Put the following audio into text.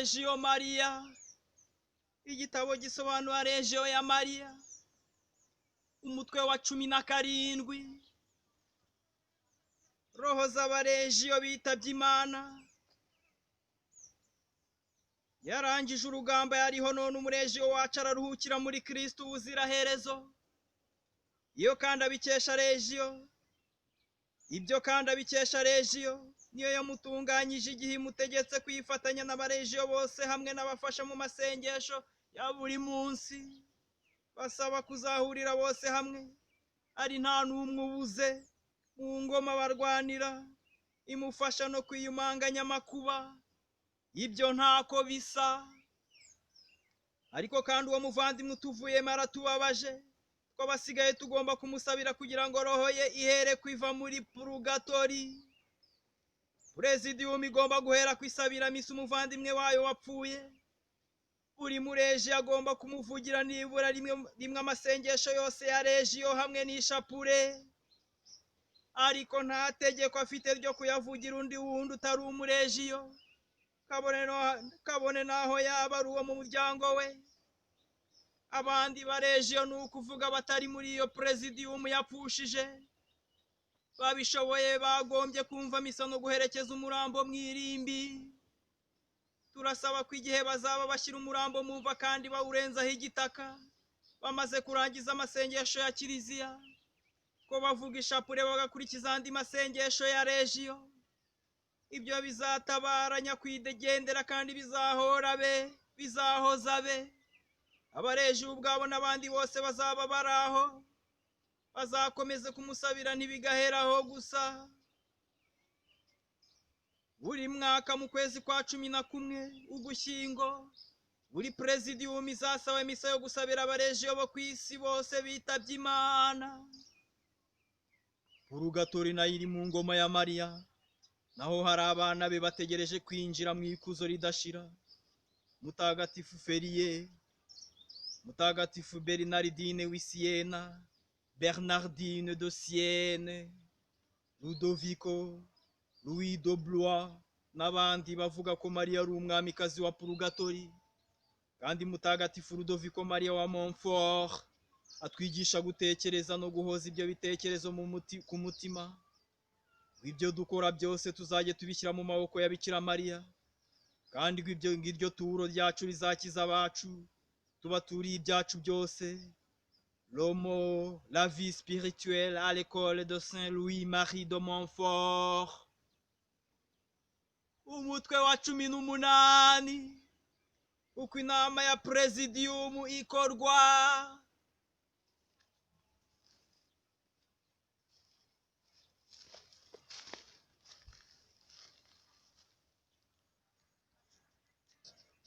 Legio Maria, igitabo gisobanura Legio ya Mariya, umutwe wa 17. Roho z'abarejiyo bitabye Imana. Yarangije urugamba yariho, none umurejiyo wacu araruhukira muri Kristo ubuziraherezo. Iyo kandi abikesha Legio, ibyo kandi abikesha Legio, niyo yamutunganyije igihe imutegetse kwifatanya n'abarejiyo bose hamwe n'abafasha mu masengesho ya buri munsi, basaba kuzahurira bose hamwe ari nta n'umwe ubuze mu ngoma barwanira, imufasha no kwiyumanganya amakuba. Ibyo ntako bisa. Ariko kandi uwo muvandimwe utuvuyemo aratubabaje, twabasigaye tugomba kumusabira kugira ngo roho ye ihere kwiva muri purugatori. Prezidiyumu igomba guhera kwisabira misa umuvandimwe wayo wapfuye. Buri mureji agomba kumuvugira nibura rimwe amasengesho yose ya rejiyo hamwe n'ishapure, ariko nta tegeko afite ryo kuyavugira undi wundi utari umurejiyo, kabone naho yaba ari uwo mu muryango we. Abandi barejiyo, ni ukuvuga batari muri iyo prezidiyumu yapfushije, babishoboye bagombye kumva misa no guherekeza umurambo mu irimbi. Turasaba ko igihe bazaba bashyira umurambo mu mva kandi bawurenzaho igitaka, bamaze kurangiza amasengesho ya kiliziya, ko bavuga ishapure bagakurikiza andi masengesho ya rejiyo. Ibyo bizatabara nyakwigendera kandi bizahora be, bizahoza be. Abarejiyo ubwabo n'abandi bose bazaba bari aho bazakomeza kumusabira ntibigaheraho gusa. Buri mwaka mu kwezi kwa 11 Ugushyingo, buri prezidiyumu izasaba misa yo gusabira abarejiyo bo ku isi bose bitabye Imana. Purugatori nayo iri mu ngoma ya Mariya, naho hari abana be bategereje kwinjira mu ikuzo ridashira. Mutagatifu Feriye, Mutagatifu Bernardine w'i Siena, Bernardine de Sienne, Ludovico, Louis de Blois n'abandi bavuga ko Mariya ari umwamikazi wa Purugatori. Kandi Mutagatifu Ludovico Mariya wa Montfort atwigisha gutekereza no guhoza ibyo bitekerezo ku mutima. Ibyo dukora byose tuzajye tubishyira mu maboko ya Bikira Mariya, kandi ibyo ngiryo turo ryacu rizakiza abacu, tubaturiye ibyacu byose. Lomo, la vie spirituelle à l'école de Saint Louis-Marie de Montfort, umutwe wa 18. Uko inama ya prezidiyumu ikorwa.